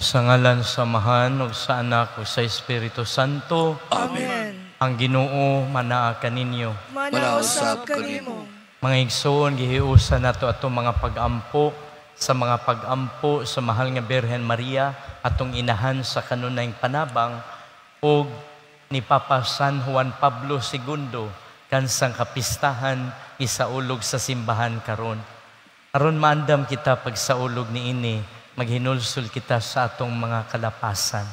Sa ngalan sa Amahan ug sa Anak ug sa Espiritu Santo. Amen. Ang Ginoo manaa kaninyo. Manausab kanimo. Mga igsoon, gihiusan nato atong mga pag-ampo sa mga pag-ampo sa mahal nga Birhen Maria, atong inahan sa kanunayng panabang, ug ni Papa San Juan Pablo II kansang kapistahan isaulog sa simbahan karon. Aron maandam kita pagsaulog niini, maghinulsol kita sa atong mga kalapasan.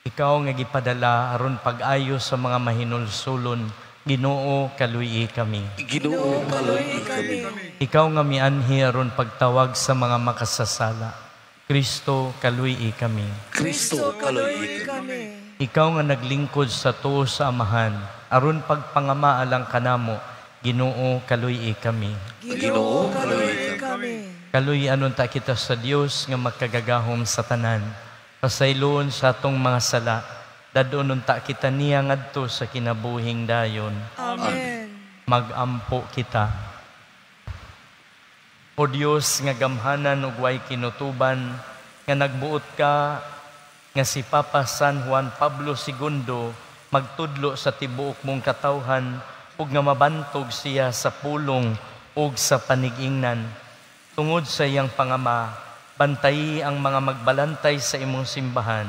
Ikaw nga gipadala aron pag-ayo sa mga mahinulsulon, Ginoo, kaluy-i kami. Ginoo, kaluy-i kami. Ikaw nga mianhi aron pagtawag sa mga makasasala, Kristo, kaluy-i kami. Kristo, kaluy-i kami. Ikaw nga naglingkod sa tuo sa Amahan aron pagpangama alang kanamo, Ginoo, kaluy-i kami. Ginoo, kaluy-i kami. Kaluy-an unta kita sa Dios nga makagagahom sa tanan. Pasayloon sa atong mga sala, dad-on unta kita niya ngadto sa kinabuhing dayon. Amen. Magampo kita. O Dios nga gamhanan ug way kinutuban, nga nagbuot ka nga si Papa San Juan Pablo II magtudlo sa tibuok mong katawhan ug nga mabantog siya sa pulong ug sa panigingnan. Tungod sa iyang pangama, bantayi ang mga magbalantay sa imong simbahan,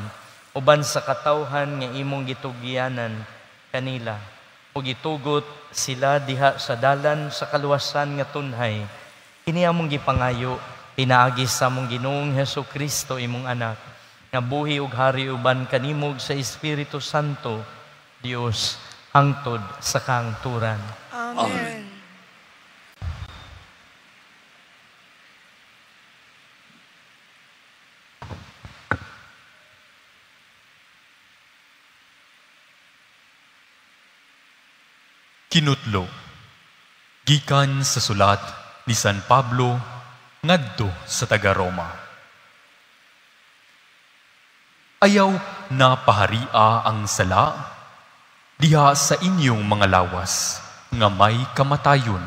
uban sa katawhan nga imong gitugyanan kanila, ug itugot sila diha sa dalan sa kaluwasan nga tunhay. Kini among gipangayo pinaagi sa among Ginoong Hesus Kristo, imong anak, nga buhi ug hari uban kanimo sa Espiritu Santo, Dios, hangtod sa kangturan. Amen. Kinutlo, gikan sa sulat ni San Pablo ngadto sa taga-Roma. Ayaw na paharia ang sala diha sa inyong mga lawas nga may kamatayon,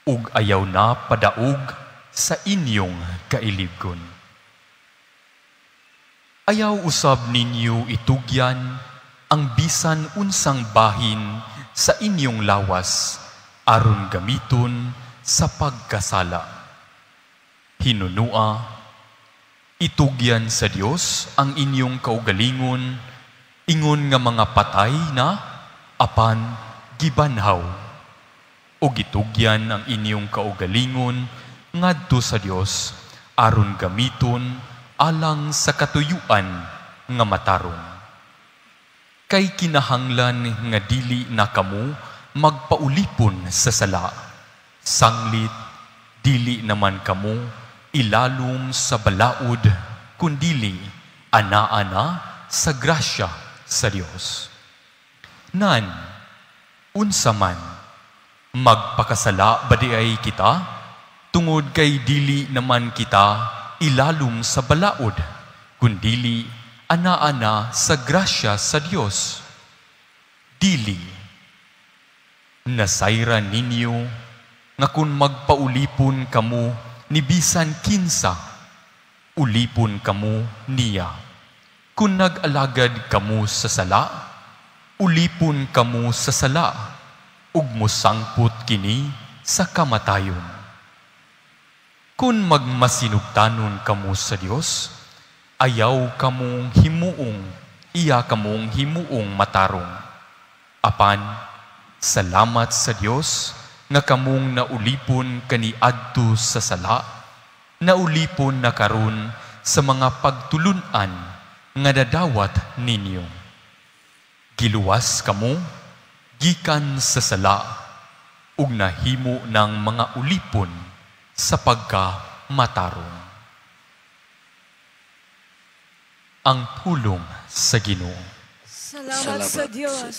ug ayaw na padaog sa inyong kailibgon. Ayaw usab ninyo itugyan ang bisan unsang bahin sa inyong lawas aron gamiton sa pagkasala. Hinunua, itugyan sa Dios ang inyong kaugalingon, ingon nga mga patay na apan gibanhaw. O gitugyan ang inyong kaugalingon ngadto sa Dios aron gamiton alang sa katuyuan nga matarong. Kay kinahanglan nga dili na kamo magpaulipon sa sala, sanglit dili naman kamo ilalom sa balaod, kundili ana-ana sa grasya sa Dios. Nan, unsa man, magpakasala ba di ay kita? Tungod kay dili naman kita ilalom sa balaod, kundili ana-ana sa grasya sa Dios. Dili, nasayra ninyo nga kung magpaulipon kamo ni bisan kinsa, ulipon kamo niya. Kung nag-alagad kamo sa sala, ulipon kamo sa sala, ug mosangpot kini sa kamatayon. Kung magmasinugtanon kamo sa Dios, ayaw kamong himuong, iya kamong himuong matarong. Apan, salamat sa Dios nga kamong naulipon kaniadto sa sala, naulipon na karon sa mga pagtulun-an nga nadawat ninyo. Giluwas kamo gikan sa sala ug nahimo ng mga ulipon sa pagkamatarong. Ang pulong sa Ginoo. Salamat sa Dios.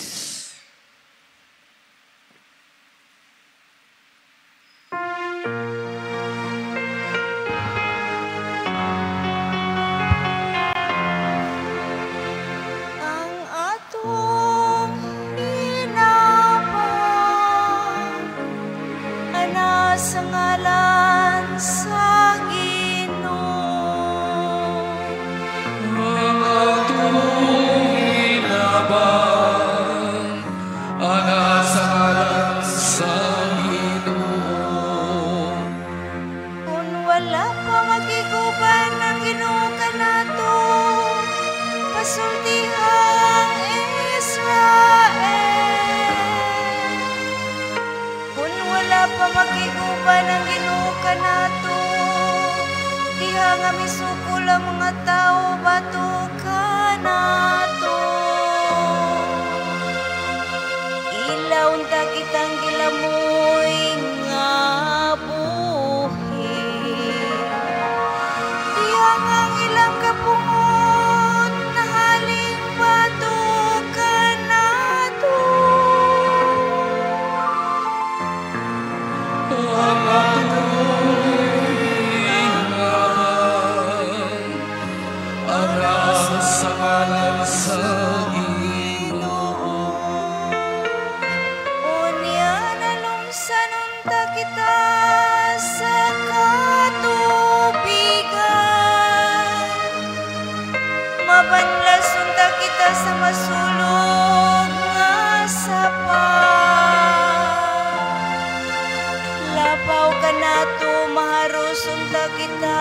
Ang atong hinabang ana sa ngalan sa Ginoo. mga tao batok kanato. Ilaw unta kitang gilamoy nga buhi. Diyang ang ilang kapungot nahaling batok kanato. Sa ngalan sa Ginoo. Unya nalungsan unta kita sa katubigan. Mabanlas unta kita sa masulog nga sapa. Lapaw kanato maharos unta kita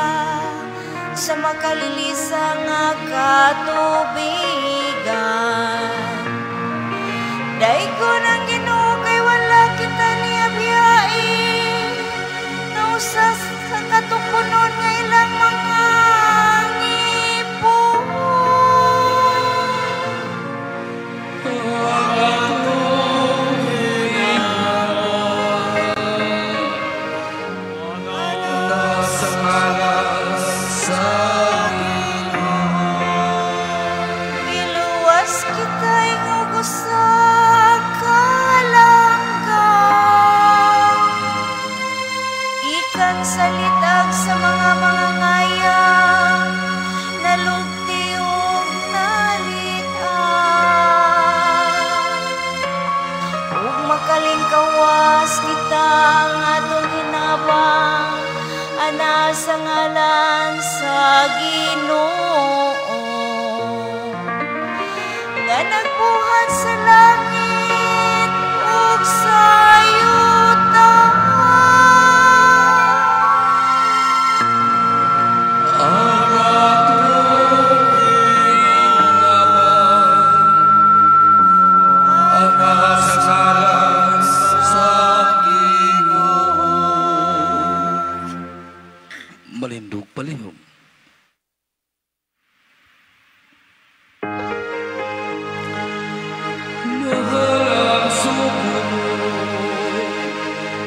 sa makalilisa nga katubigan. Daygon ang Ginoo kay wala kita niya biyai. Nausa sa katupunon nga ilang mga ngipon. Sa ngalan sa Giluwas kita ingugo sa kalangga. Ikan salitag sa mga mangangaya, nalugti ug nalita. Ug makalingkawas kita ang atong hinabang, ana sa ngalan sa Ginoo nga nagbuhat sa langit ug sa yuta. Ang atong Ama sa ngalan sa Ginoo. Malindog palihog. Mahalang sugo,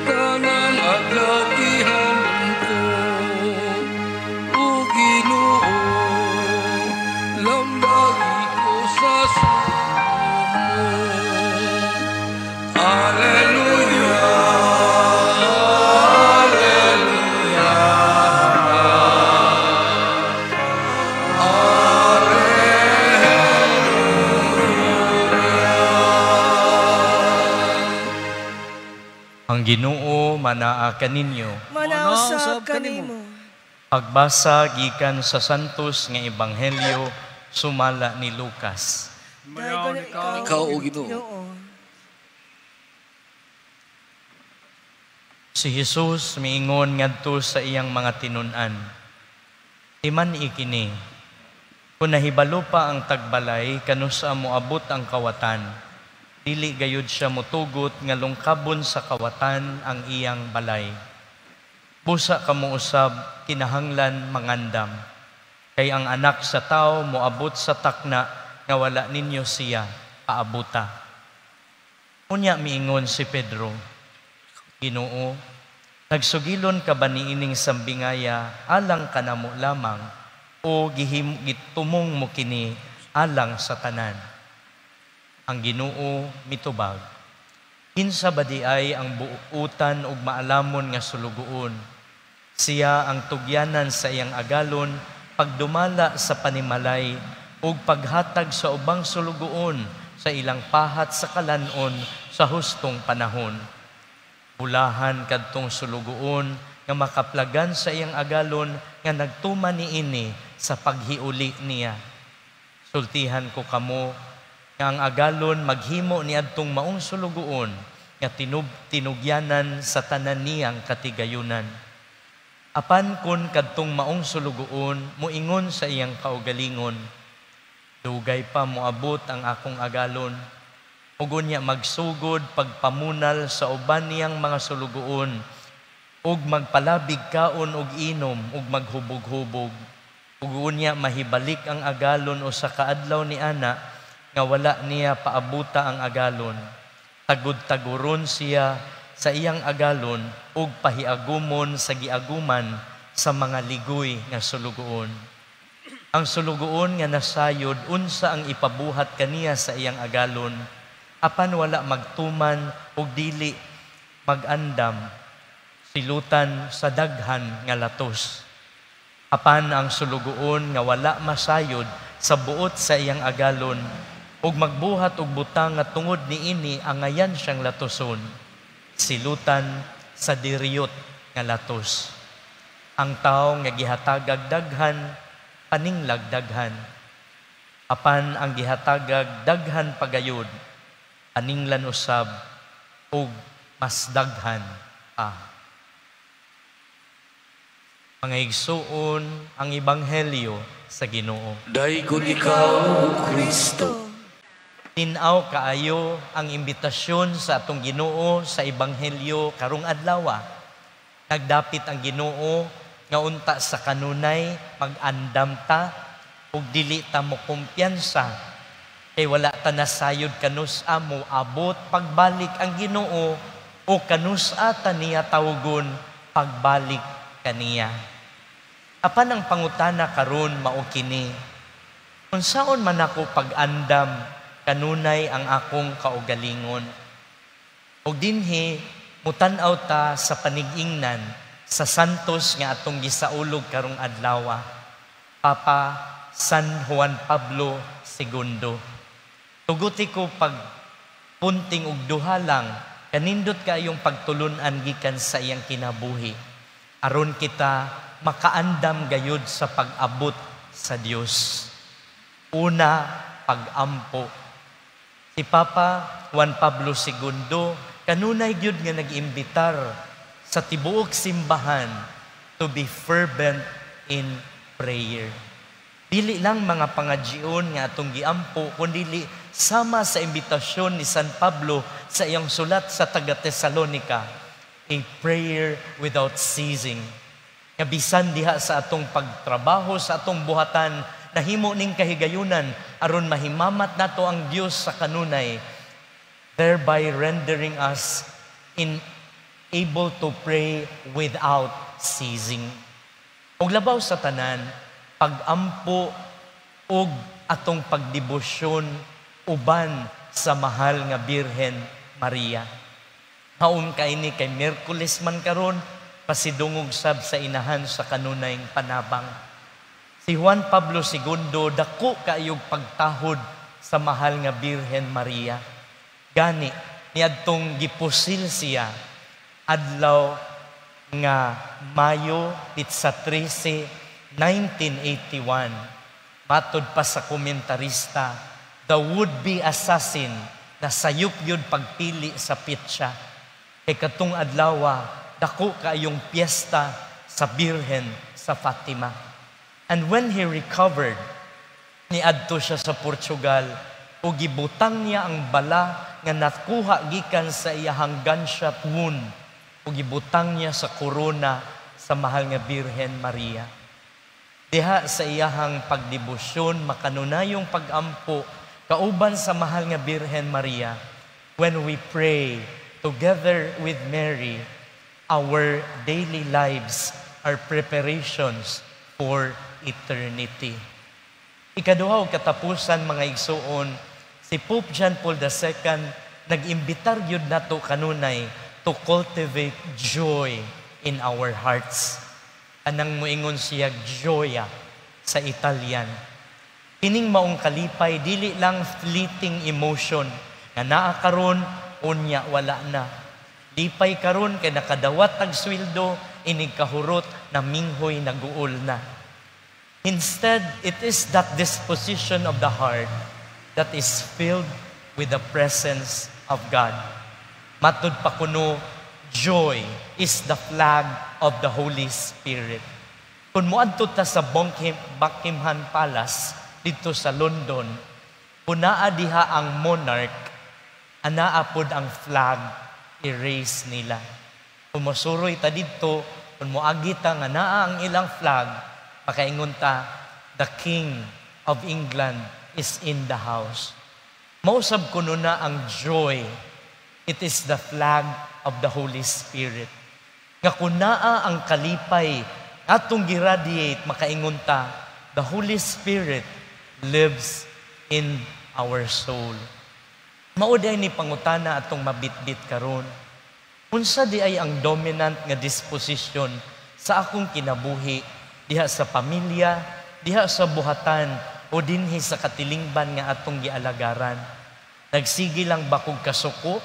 tanang adlaw gihandom ko, o Ginoo, lamdagi ko sa sugo mo. Alleluia, Alleluia, Ang Ginoo manaa kaninyo. Manausab kanimo. Pagbasa gikan sa Santos nga Ebanghelyo sumala ni Lucas. Daygon Ikaw, o Ginoo. Si Jesus miingon ngadto sa iyang mga tinun-an. Timan ikini, kung nahibalo pa ang tagbalay kanusa moabot ang kawatan, dili gayud siya motugot nga lungkabon sa kawatan ang iyang balay. Busa kamo usab kinahanglan mangandam, kay ang anak sa tao moabot sa takna nga wala ninyo siya paabuta. Unya miingon si Pedro, Ginoo, nagsugilon ka ba niining sambingaya alang kanamo lamang o gitumong mo kini alang sa tanan? Ang Ginoo mitubag, kinsa ba di ay ang buutan ug maalamon nga sulugoon? Siya ang tugyanan sa iyang agalon pagdumala sa panimalay ug paghatag sa ubang sulugoon sa ilang pahat sa kalanon sa hustong panahon. Bulahan kadtong sulugoon nga makaplagan sa iyang agalon nga nagtuman niini sa paghiuli niya. Sultihan ko kamo nga ang agalon maghimo niadtong maong sulugoon nga tinugyanan sa tanan niyang katigayunan. Apan kun kadtong maong sulugoon moingon sa iyang kaugalingon, dugay pa moabot ang akong agalon, ug unya magsugod pagpamunal sa uban niyang mga sulugoon, ug magpalabig kaon ug inom ug maghubog-hubog. Ug unya mahibalik ang agalon usa ka adlaw ni ana nga wala niya paabuta ang agalon. Tagud-taguron siya sa iyang agalon ug pahiagumon sa giaguman sa mga ligoy nga sulugoon. Ang sulugoon nga nasayod unsa ang ipabuhat kaniya sa iyang agalon, apan wala magtuman ug dili magandam, silutan sa daghan nga latos. Apan ang sulugoon nga wala masayod sa buot sa iyang agalon ug magbuhat og butang nga tungod niini angayan siyang latoson, silutan sa diriyot nga latos. Ang tawo nga gihatagag daghan, paninglag daghan. Apan ang gihatagag daghan pagayod, paninglan usab og mas daghan pa. Mga igsuon, ang ebanghelyo sa Ginoo. Daygon ikaw, Kristo. Tin-aw kaayo ang imbitasyon sa atong Ginoo sa ebanghelyo karong adlaw. Nagdapit ang Ginoo nga unta sa kanunay mag-andam ta ug dili ta mo kumpiyansa kay wala ta nasayod kanus-a mo abot pagbalik ang Ginoo o kanus-a ta niya tawgon pagbalik kaniya. Apan ang pangutana karon mao kini: unsaon man ako pag-andam kanunay ang akong kaugalingon? Og dinhi mutan-aw ta sa panigingnan sa santos nga atong gisaulog karong adlaw, Papa San Juan Pablo II. Tuguti ko pag punting og duha lang kanindot kaayong pagtulun-an gikan sa iyang kinabuhi aron kita makaandam gayud sa pag-abot sa Dios. Una, pag-ampo. Si Papa Juan Pablo II kanunay gyud nga nag-imbitar sa tibuok simbahan to be fervent in prayer. Dili lang mga pangadjion nga atong giampo, kundi sama sa imbitasyon ni San Pablo sa iyang sulat sa taga Tesalonica, a prayer without ceasing. Nga bisan diha sa atong pagtrabaho, sa atong buhatan, nahimo ning kahigayunan aron mahimamat nato ang Dios sa kanunay, thereby rendering us in able to pray without ceasing. Ug labaw sa tanan, pag-ampo ug atong pagdebosyon uban sa mahal nga Birhen Maria. Haom kaini kay Miyerkules man karon, pasidungog sab sa Inahan sa kanunayng panabang. Si Juan Pablo II dako kaayog pagtahod sa mahal nga Birhen Maria. Gani niadtong gipusil siya adlaw nga Mayo 13, 1981. Matod pa sa komentarista, the would-be assassin na sayop yun pagpili sa pitsa. Kay katong adlawa, dako kaayong piyesta sa Birhen sa Fatima. And when he recovered, niadto siya sa Portugal ug gibutang niya ang bala nga nakuha gikan sa iyahang gunshot wound ug gibutang niya sa korona sa mahal nga Birhen Maria. Diha sa iyahang pagdebosyon, makanunayong pagampo kauban sa mahal nga Birhen Maria, when we pray together with Mary, our daily lives are preparations for eternity. Ikaduha ug katapusan, mga igsuon, si Pope John Paul II nag-imbitar gyud nato kanunay to cultivate joy in our hearts. Anang muingon siya gioia sa Italian. Kining maong kalipay dili lang fleeting emotion nga naa karon, unya wala na. Lipay karon kay nakadawat tag sweldo, inig kahurot na minghoy naguol na. Instead, it is that disposition of the heart that is filled with the presence of God. Matud pa kuno, joy is the flag of the Holy Spirit. Kung moadto ta sa Buckingham Palace dito sa London, kung naa diha ang monarch, anaa pod ang flag, i-raise nila. Kung mosuroy ta didto, kung moagi ta nga naa ang ilang flag, makaingon ta, The King of England is in the house. Mausab kuno na ang joy. It is the flag of the Holy Spirit. Nga kun naa ang kalipay atong gi-radiate, makaingon ta, the Holy Spirit lives in our soul. Mao ni pangutana atong mabitbit karon. Unsa diay ang dominant nga disposition sa akong kinabuhi diha sa pamilya, diha sa buhatan o dinhi sa katilingban nga atong gialagaran? Nagsige lang ba kog kasuko?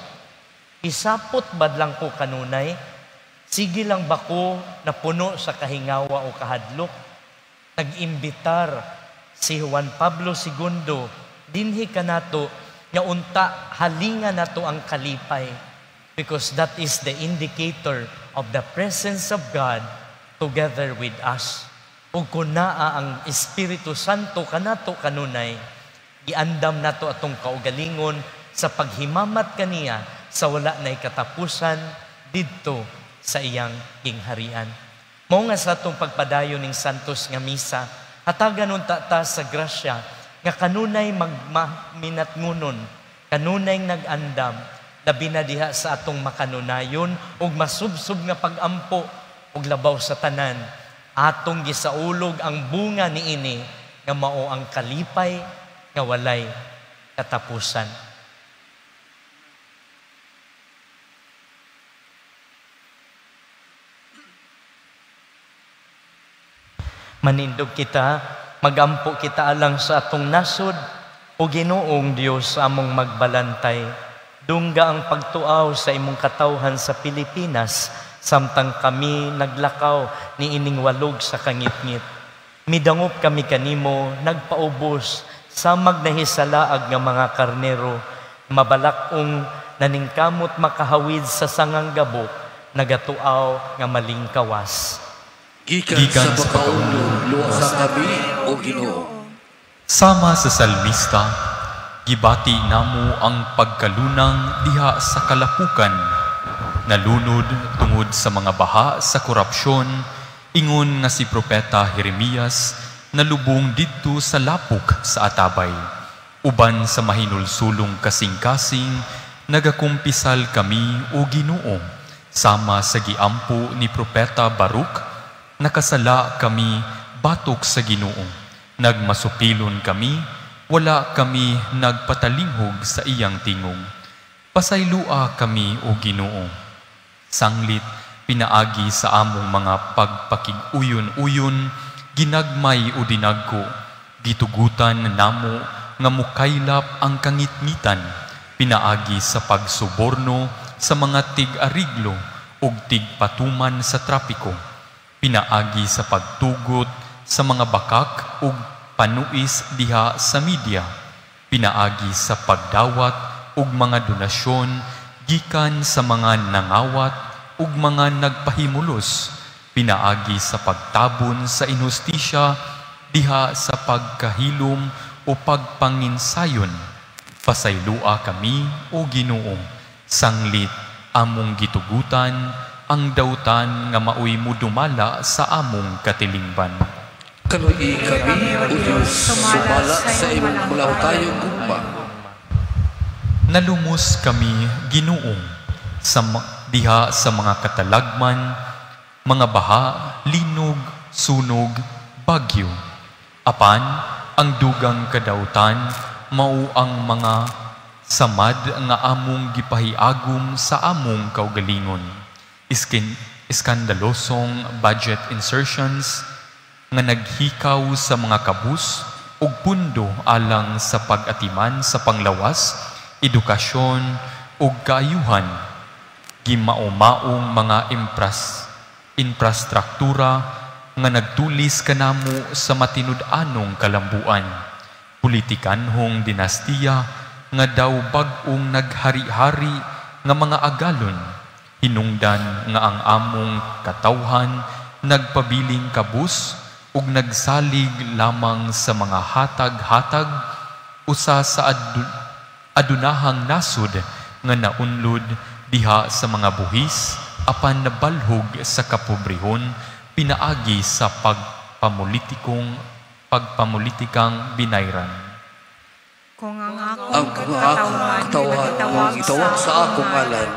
Isapot bad lang ko kanunay? Sige lang ba ko napuno sa kahingawa o kahadlok? Nag-imbitar si Juan Pablo II dinhi kanato nga unta halinga nato ang kalipay, because that is the indicator of the presence of God together with us. Ug kun naa ang Espiritu Santo kanato kanunay, giandam nato atong kaugalingon sa paghimamat kaniya sa wala nay katapusan didto sa iyang gingharian. Mao nga sa atong pagpadayon ning santos nga misa, hatagan unta ta sa grasya nga kanunay magminatngunon, kanunay nag-andam, labi na diha sa atong makanunayon ug masubsob nga pag-ampo, ug labaw sa tanan atong gisaulog ang bunga niini nga mao ang kalipay nga walay katapusan. Manindog kita, magampo kita alang sa atong nasod. O Ginoong Dios among magbalantay, dungga ang pagtuaw sa imong katawhan sa Pilipinas samtang kami naglakaw ni ining walog sa kangitngit. Midangop kami kanimo, nagpaubos sa magnahisalaag nga mga karnero, mabalakong naningkamot makahawid sa sangang gabok, nagatuaw nga malingkawas. Gikan sa pagkaunlod, luwasa kami, O Ginoo. Sama sa salmista, gibati namo ang pagkalunang diha sa kalapukan, nalunod tungod sa mga baha sa korupsyon, ingon nga si Propeta Jeremias nalubong didto sa lapok sa atabay. Uban sa mahinulsulong kasing-kasing, nagakumpisal kami, O Ginoo, sama sa giampo ni Propeta Baruch, nakasala kami batok sa Ginoo. Nagmasupilon kami, wala kami nagpatalinghog sa iyang tingog. Pasaylua kami, O Ginoo. Sanglit, pinaagi sa among mga pagpakig-uyon-uyon, ginagmay o dinagko, gitugutan namo nga mukaylap ang kangitngitan, pinaagi sa pagsuborno sa mga tig-ariglo ug tigpatuman sa trapiko, pinaagi sa pagtugot sa mga bakak ug panuis diha sa media, pinaagi sa pagdawat ug mga donasyon gikan sa mga nangawat ug mga nagpahimulos, pinaagi sa pagtabon sa inhustisya diha sa pagkahilom o pagpanginsayon. Pasaylua kami, O Ginoo, sanglit among gitugutan ang dautan nga maoy mudumala sa among katilingban. Kaluy kami, O Diyos, sumala sa imong malahutayong gugma. Nalumos kami, Ginoo, sa diha sa mga katalagman, mga baha, linog, sunog, bagyo. Apan, ang dugang kadautan, mao ang mga samad nga among gipahiagom sa among kaugalingon. Iskandalosong budget insertions nga naghikaw sa mga kabus ug pundo alang sa pag-atiman sa panglawas, edukasyon ug kaayuhan. Gimaomaong mga infrastruktura nga nagtulis kanamo sa matinud-anong kalambuan. Politikanhong dinastiya nga daw bag-ong naghari-hari nga mga agalon. Hinungdan nga ang among katawhan nagpabiling kabus ug nagsalig lamang sa mga hatag-hatag usa sa adunahang nasud nga naunlod diha sa mga buhis apan nabalhog sa kapobrehon pinaagi sa pagpamulitikong pagpamulitikang binayran. Kung ang akong Ang akong katawhan nga gitawag sa akong ngalan,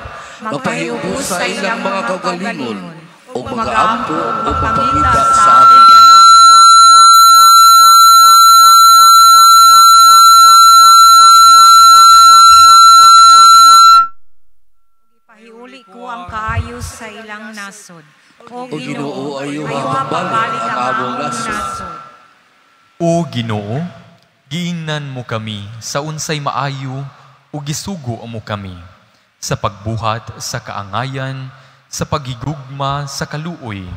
magpahiubos sa ilang mga kaugalingon, ug magaampo ug magpangita sa akong. Pahiuli ko ang kaayo sa ilang nasod. O O Ginoo, ayuha pagbalik ang among nasod. O Ginoo, giingnan mo kami sa unsay maayo ug gisugo mo kami sa pagbuhat sa kaangayan, sa paghigugma sa kaluoy,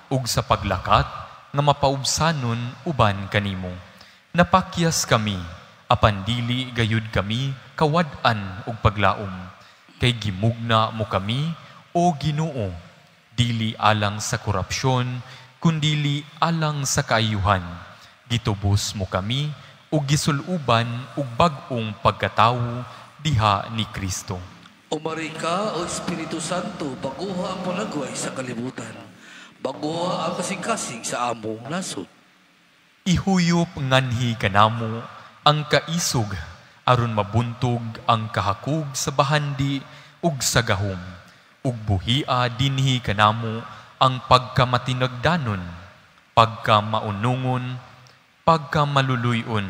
ug sa paglakat nga mapaubsanon uban kanimo. Napakyas kami, apan dili gayud kami kawad-an ug paglaom. Kay gimugna mo kami, o Ginoo, dili alang sa korupsyon, kundili alang sa kaayuhan. Gitubos mo kami ug gisuluban og bag-ong pagkatawo diha ni Kristo. Umari ka, O Espiritu Santo, baguha ang panagway sa kalibutan. Baguha ang kasing-kasing sa among nasod. Ihuyop nganhi kanamo ang kaisog aron mabuntog ang kahakog sa bahandi ug sa gahom. Ug buhia dinhi kanamo ang pagkamatinagdanon, pagkamaunungon, pagkamaluluyon,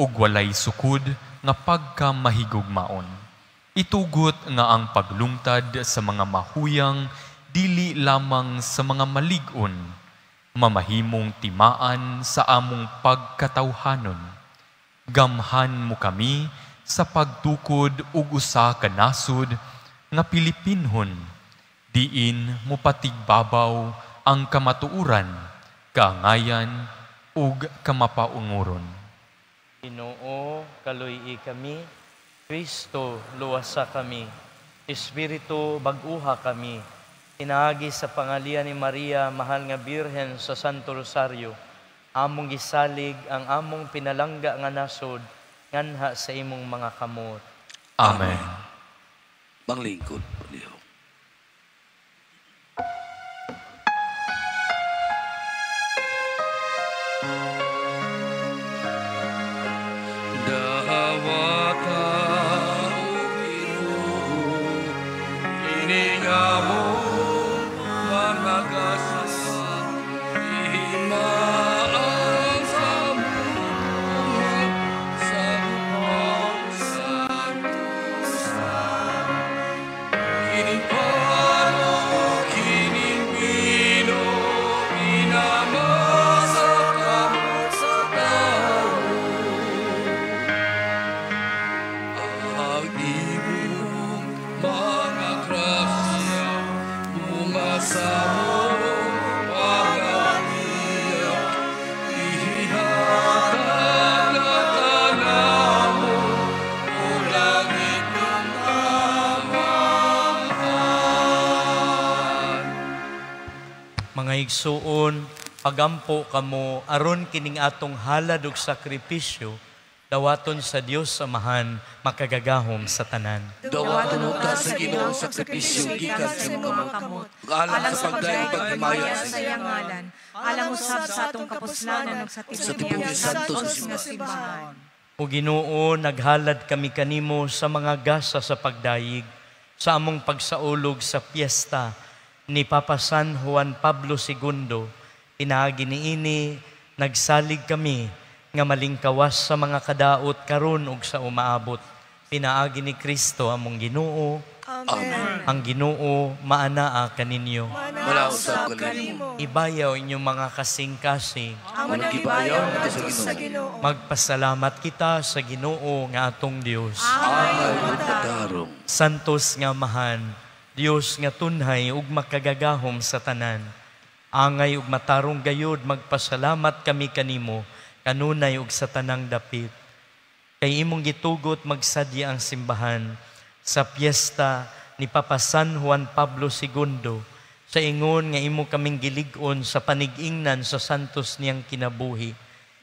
ug walay sukod nga pagkamahigugmaon. Itugot nga ang paglungtad sa mga mahuyang dili lamang sa mga malig-on, mamahimong timaan sa among pagkatawhanon. Gamhan mo kami sa pagtukod ug usa ka nasod nga Pilipinhon, diin mo patigbabaw ang kamatuoran, kaangayan ug kamapaunguron. Ginoo, kaluy-i kami. Kristo, luwasa kami. Espiritu, bag-uha kami. Pinaagi sa pangalian ni Maria, mahal nga Birhen sa Santo Rosario, among gisalig ang among pinalangga nga nasod nganha sa imong mga kamot. Amen. Manglingkod, Leo. Dawata o Ginoo, kining among mga gasa, ihimaan sa mga sa pagsantusan. Kining pano, kining bino, pinamasa kamot sa tao. Ang imong mga grasya, bunga sa among pagaliya, ihihatag na kanamo, o langit ng amahan. Mga igsuon, pagampo kamo aron kining atong halad ug sakripisyo dawaton sa Dios Amahan makagagahom sa tanan. Dawaton unta sa Ginoo ang sakripisyo gikan sa imong kamot, ug alang sa pagdayeg paghimaya sa iyang ngalan, alang usab sa atong kapuslanan ug sa Sa tibuok tibuok niyang santos santos nga simbahan. O Ginoo, naghalad kami kanimo sa mga gasa sa pagdayeg, sa among pagsaulog sa piyesta ni Papa San Juan Pablo II. Pinaagi niini, nagsalig kami nga malingkawas sa mga kadaot karon ug sa umaabot. Pinaagi ni Kristo among Ginoo. Amen. Ang Ginoo maanaa kaninyo. Manausab kanimo. Ibayaw inyong mga kasing-kasing. Amo nang Gibayaw gibayaw kita sa ngadto sa Ginoo. Magpasalamat kita sa Ginoo nga atong Dios. Angay ug matarong. Santos nga Amahan, Dios nga tunhay ug makagagahom sa tanan. Angay ug matarong gayod magpasalamat kami kanimo kanunay ug sa tanang dapit. Kay imong gitugot magsadya ang simbahan sa piyesta ni Papa San Juan Pablo II sa ingon nga imo kaming gilig-on sa panigingnan sa santos niyang kinabuhi.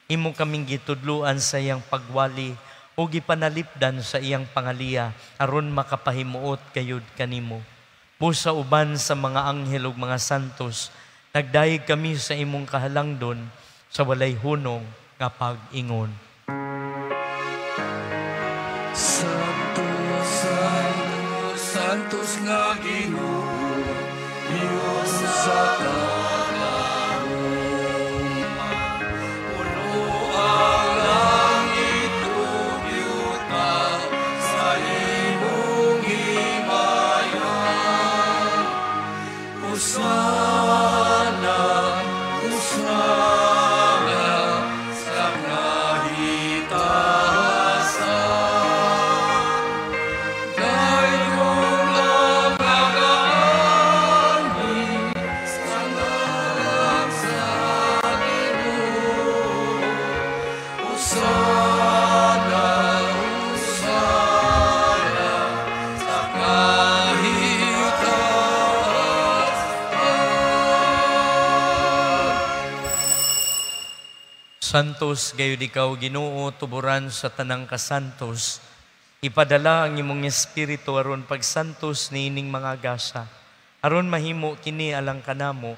Imo kaming gitudluan sa iyang pagwali o gipanalipdan sa iyang pangaliya aron makapahimuot kayod kanimo. Busa uban sa mga anghel ug mga santos, nagdayeg kami sa imong kahalangdon sa walay hunong nga pag-ingon. Santo, Santo, Santos nga Ginoo, Dios sa kagahom. Puno ang langit ug yuta sa imong himaya. Hosana, Hosana sa kahitasan. Dayon ang nagaanhi sa ngalan sa Ginoo. Hosana, Hosana sa kahitasan. Santos gayud ikaw Ginoo, tuburan sa tanang kasantos. Ipadala ang imong espiritu aron pagsantos niining mga gasa, aron mahimo kini alang kanamo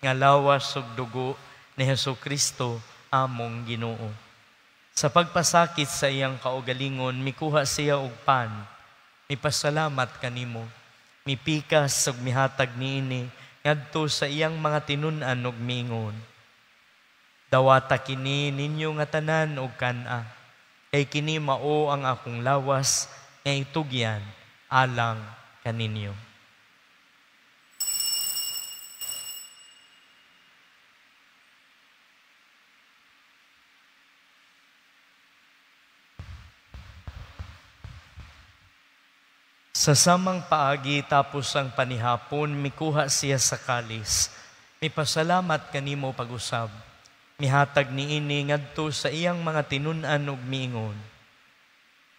nga lawas ug dugo ni Hesus Kristo among Ginoo. Sa pagpasakit sa iyang kaugalingon, mikuha siya og pan, mipasalamat kanimo, mipikas ug mihatag niini ngadto sa iyang mga tinun-an ug miingon: Dawata kini ninyo nga tanan og kan-a, kay kini mao ang akong lawas nga itugyan alang kaninyo. Sa samang paagi tapos ang panihapon, mikuha siya sa kalis. Mipasalamat kanimo pag-usab. Mihatag niini ngadto sa iyang mga tinun-an ug miingon: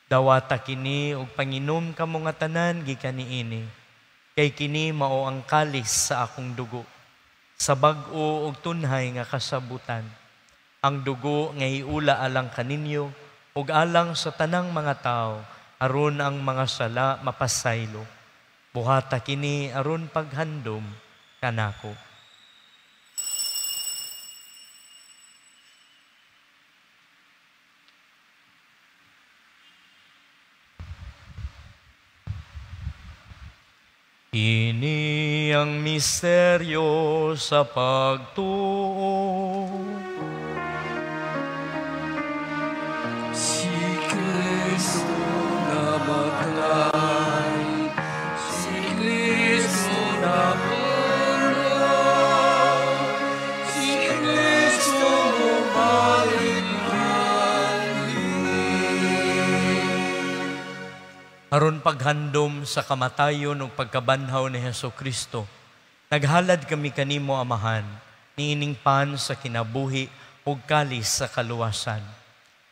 Dawata kini ug panginom kamo nga tanan gikan niini, kay kini mao ang kalis sa akong dugo, sa bag-o ug tunhay nga kasabutan. Ang dugo nga iula alang kaninyo ug alang sa tanang mga tawo, aron ang mga sala mapasaylo. Buhata kini aron paghandom kanako. Ini ang misteryo sa pagtuo. Si Kristo namatay, si Kristo nabuhay, si Kristo bumalik muli. Aron paghandom sa kamatayon ug pagkabanhaw ni Hesus Kristo, naghalad kami kanimo, Amahan, niining pan sa kinabuhi ug kalis sa kaluwasan.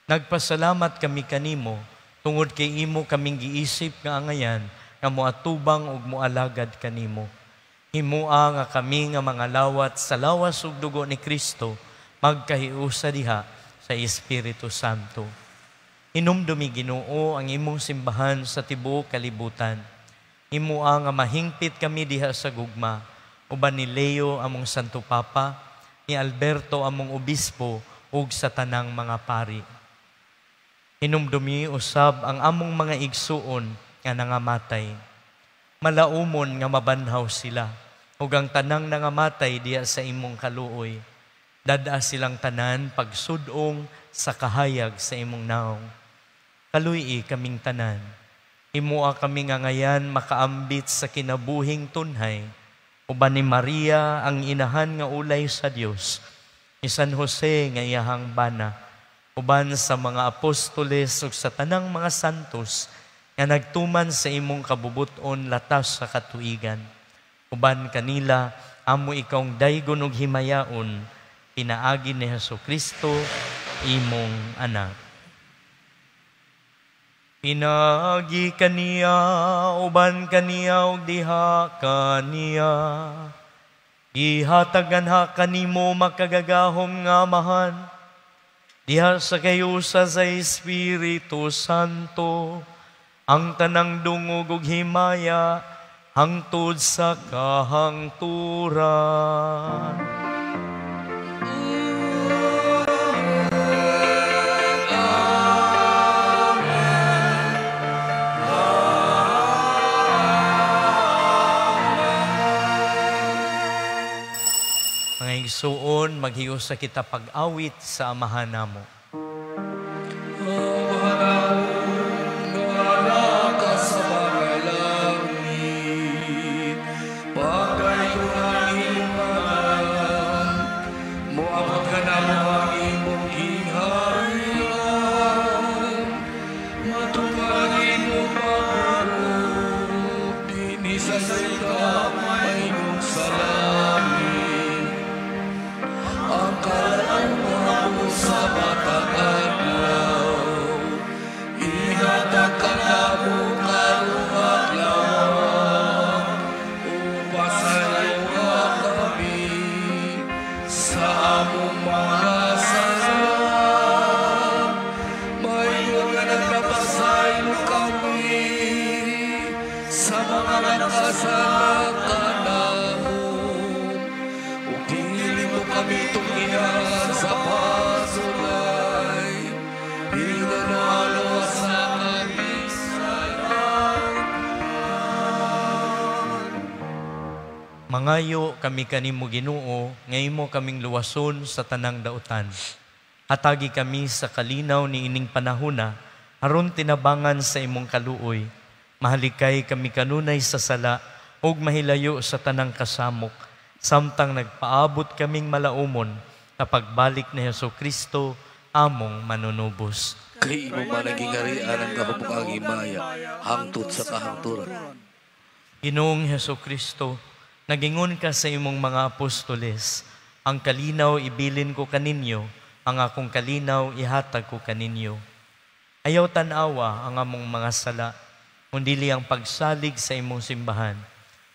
Nagpasalamat kami kanimo tungod kay imo kaming giisip nga angayan nga moatubang ug moalagad kanimo. Himua nga kami nga mga lawat sa lawas ug dugo ni Kristo magkahiusa diha sa Espiritu Santo. Hinumdumi, Ginoo, ang imong simbahan sa tibuok kalibutan. Himua nga mahingpit kami diha sa gugma, uban ni Leo among Santo Papa, ni Alberto among Obispo, ug sa tanang mga pari. Hinumdumi usab ang among mga igsuon nga nangamatay. Malaumon nga mabanhaw sila, ug ang tanang nangamatay diha sa imong kaluoy. Dad-a silang tanan pagsudong sa kahayag sa imong naong. Kaluy-i kaming tanan. Himua kami nga ngayan makaambit sa kinabuhing tunhay, uban ni Maria ang inahan nga ulay sa Dios, ni San Jose nga iyahang bana, uban sa mga apostoles ug sa tanang mga santos nga nagtuman sa imong kabubuton latas sa katuigan. Uban kanila amo ikawng daygon ug himayaon, pinaagi ni Hesus Kristo imong anak. Pinaagi kaniya, uban kaniya ug diha kaniya, gihatagan ha kanimo makagagahom nga Amahan, diha sa kayusa sa Espiritu Santo, ang tanang dungog ug himaya hangtod sa kahangturan. Amen. Mga igsuon, maghiusa kita pag-awit sa Amahan namo. Amahan nga naa ka sa mga langit, pagayuon ang imong ngalan, moabot kanamo ang imong gingharian, matuman ang imong pagbuot, dinhi sa yuta mahimong sa langit. Ang kalan-on namo sa matag adlaw, ihatag kanamo karong adlaw, ug pasayloa kami sa among mga sala, mahingod nga nagapasaylo kami sa mga nakasala kanamo. Ug dili mo kami tunggihan sa pagsulay, Hinano-ano sa kami sa daotan. Mangayo kami kanimo, Ginoo, nga imo kaming luwason sa tanang dautan. Hatagi kami sa kalinaw ni ining panahona aron tinabangan sa imong kaluoy. Mahalikay kami kanunay sa sala ug mahilayo sa tanang kasamok, samtang nagpaabot kaming malaumon sa pagbalik ni Hesus Kristo among manunubos. Kay imo man ang gingharian, ang gahom ug ang himaya, hangtod sa kahangturan. Ginoong Hesus Kristo, nagingon ka sa imong mga apostoles, "Ang kalinaw ibilin ko kaninyo, ang akong kalinaw ihatag ko kaninyo." Ayaw tan-awa ang among mga sala, kundili ang pagsalig sa imong simbahan.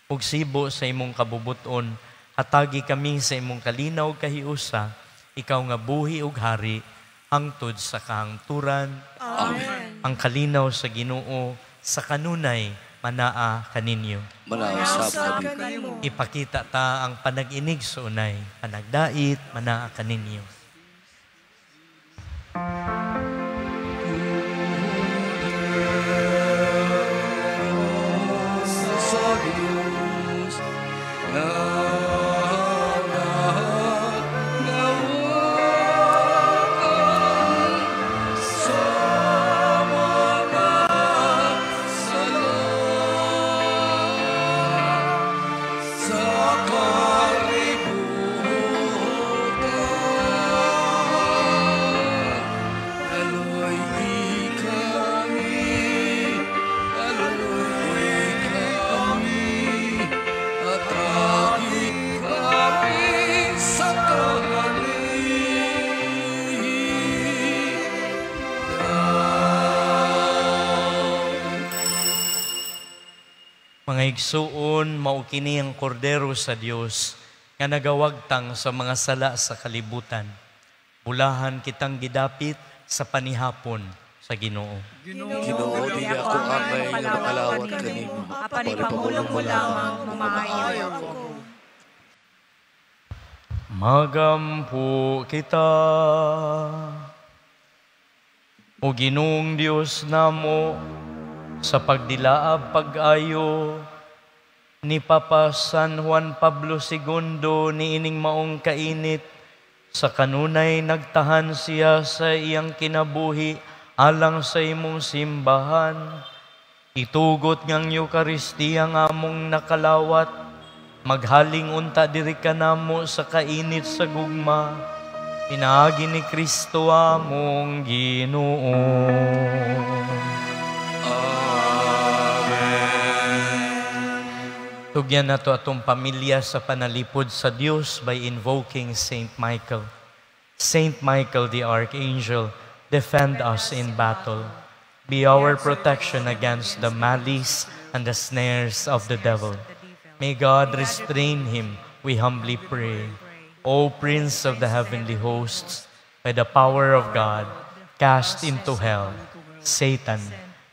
Ug sibo sa imong kabubuton, hatagi kami sa imong kalinaw ug kahiusa, ikaw nga buhi ug hari, hangtod sa kahangturan. Amen. Ang kalinaw sa Ginoo sa kanunay manaa kaninyo. Manaa usab kanimo. Ipakita ta ang panag-inig sa unay, panagdait manaa kaninyo. Sa Diyos nga nagawagtang sa mga sala sa kalibutan. Kaluy-i kami, kaluy-i kami, hatagi kami sa kalinaw. Mga igsuon, mao kini ang kordero sa Dios nga nagawagtang sa mga sala sa kalibutan. Bulahan kitang gidapit sa panihapon sa Ginoo. Ginoo, dili ako angay nga makalawat kanimo, apan ipamulong mo lamang, mamaayo ako. Magampo kita. O Ginoong Dios namo, sa pagdilaab pag-ayo ni Papa San Juan Pablo II ni ining maong kainit, sa kanunay nagtahan siya sa iyang kinabuhi alang sa imong simbahan. Itugot ngang Eukaristiya nga among nakalawat, maghaling unta diri kanamo sa kainit sa gugma, pinaagi ni Kristo among Ginoo. Amen. Tugyan nato atong pamilya sa panalipod sa Dios by invoking Saint Michael. Saint Michael the Archangel, defend us in battle. Be our protection against the malice and the snares of the devil. May God restrain him, we humbly pray. O Prince of the heavenly hosts, by the power of God, cast into hell Satan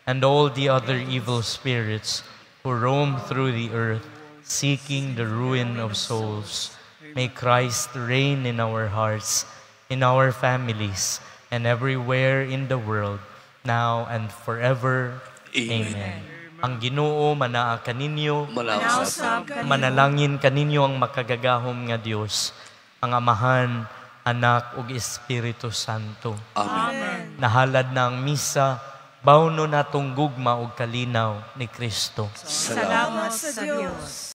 and all the other evil spirits who roam through the earth, seeking the ruin of souls. May Christ reign in our hearts, in our families, and everywhere in the world, now and forever. Amen. Amen. Ang Ginoo manaa kaninyo, Manaa usab manalangin kaninyo ang makagagahom nga Dios, Ang Amahan, Anak ug Espiritu Santo. Amen. Nahalad na ang misa, bawno natong gugma ug kalinaw ni Kristo. Salamat. Salamat sa Dios.